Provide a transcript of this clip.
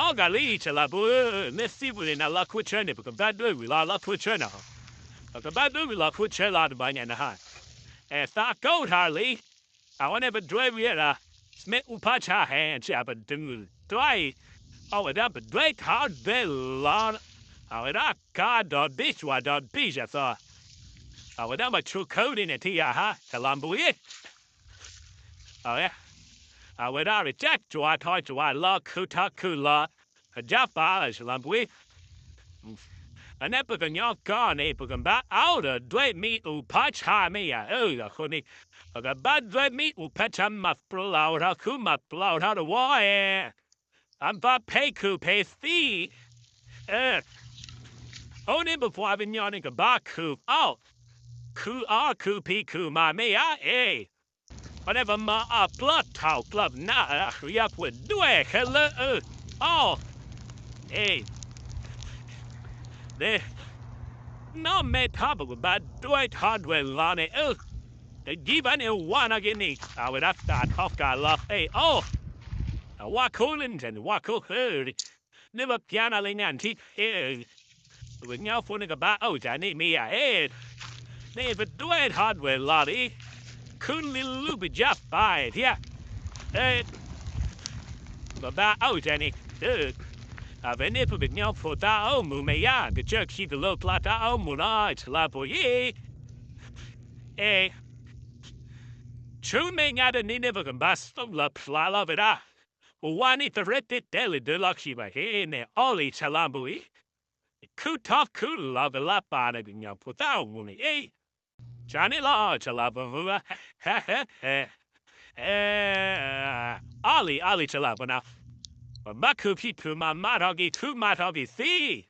အီၣ်ဂၤလံ ဆလးပူၤဧၢ, မ့ၢ်သံပူၤန့ၣ် နလီၢ်ခိၣ်ဆၢန့ၣ် ပကဘၣ်ဒွဲၣ်ဝံၤလီၤလီၢ်ခိၣ်ဆၢနီၤ, ပကဘၣ်ဒွဲၣ်ဝံၤလီၢ်ခိၣ်ဆၢလီၤတဘျီညါနဟါ, အဲ သးကိၢ်ထီၣ်လံ, အဝဲန့ၣ်ပဒွဲၣ်ဝံၤဒၣ်, မ့ၢ်အူဖးဆါဟဲ ဆၢပဒုးတၢ်အံၤ, အဝဲဒၣ်ပဒွဲၣ်ထီၣ်ဒွဲၣ်လီၤ, အဝဲဒၣ်ကါဒီးဘ့ၣ် ကၠွၤဒီးဘ့ၣ်ယသီ, အဝဲဒၣ်မၤဆူၣ်ခူဒ်န့ၣ်ထံၣ်ယၤဟါ ဆလးပူၤဧၢ အဝဲဒၣ်ရကၠၢ်ကၠွၤထီၣ်ကၠွၤလီၤ ခုၣ်ထီၣ်ခုၣ်လီၤ, ကယၢ်ပာ်လၢဆလးပူၤ, အန့ၣ်ပကညီကီၢ်န့ၣ် ပကဘၣ်အီၣ်ဒီးဒွဲၣ်မ့ၣ်အူဖးဆါမ့ၢ်ယၤဧၢ, အဃိန့ၣ် ပကဘၣ်ဒွဲၣ်မ့ၣ်အူဖးဆါ မၤပျီဝဲထီၣ်ခုၣ် မၤပျီဝဲထီၣ်တဝီဧဲ, အဘၣ်ဖဲခုၣ်ဖဲသံ အိၣ်န့ၣ်ပပှၤကညီန့ၣ်ကဘၣ်ခုၣ်အီၣ်, ခုၣ်အီၣ်ခုၣ်ဖံးခုၣ်မၤမ့ၢ်ယၤ, အဝဲန့ၣ်ပမၤအီၣ်ပျီထီၣ်ကျီၢ်နး အဃုယၤပှဲၤဒွဲၣ်ခဲလၢာ်အၢ, အီၣ်, န့ၣ် နီၢ်မဲထီၣ်ပကဘၣ်ဒွဲၣ်ထီၣ်ဒွဲၣ်လီၤန့ၣ်အၢ, တယံာ်ဘၣ်န့ၣ် ဝါနီၢ်က့ၤန့ၣ် အဝဲဒၣ်သးထီၣ်ကးလီၤ အီၣ်, အဝါခိၣ်လၢန့ၣ် ဝါခိၣ်ဃၢ န့ၣ်ပပျါနၤလၢညါထံၣ် ပကညီဖိန့ၣ်ကဘၣ်အိၣ်တၢ်န့ၣ်မ့ၢ်ယၤ, န့ၣ်ပဒွဲၣ်ထီၣ်ဒွဲၣ်လီၤလံ, ခုၣ်လံလူပယၢ်ပာ်ထံၣ်, ပဘၣ်အိၣ်တၢ်န့ၣ်, အဝဲန့ၣ်ပကညီဖိတၢ်အိၣ်မူမ့ၢ်ယၤ ကစၢၢ်ခံတလိၣ်ဖျါတၢ်အိၣ်မူနီၤ ဆလးပူၤအံၤ, အဲ ဆူမဲာ်ညါတနံၤန့ၣ် ပကဘၣ်စူးလီၤဖျါလီၤဝဲဒၣ်, ပဝါန့ၣ်တရဲၣ်တတဲာ်လၢဒၢလီၢ်ခံဘၣ် ဟ့ၣ်န့ၣ်အီၣ်လံဆလးပူၤအံၤ, ခုၣ်ထီၣ်ခုၣ်လီၤကလၢပာ်န့ၣ်ကညီဖိတၢ်အိၣ်မူန့ၣ်အံၤ, ကန့ၣ်လီၤဆလးပူၤ, အီၣ်လံအီၣ်လံဆလးပူၤနီၤ, ပဘၣ်ခုၣ်ဖံးခုၣ်မၤမၤထီၣ်က့ၤ ခုၣ်မၤထီၣ်က့ၤသံ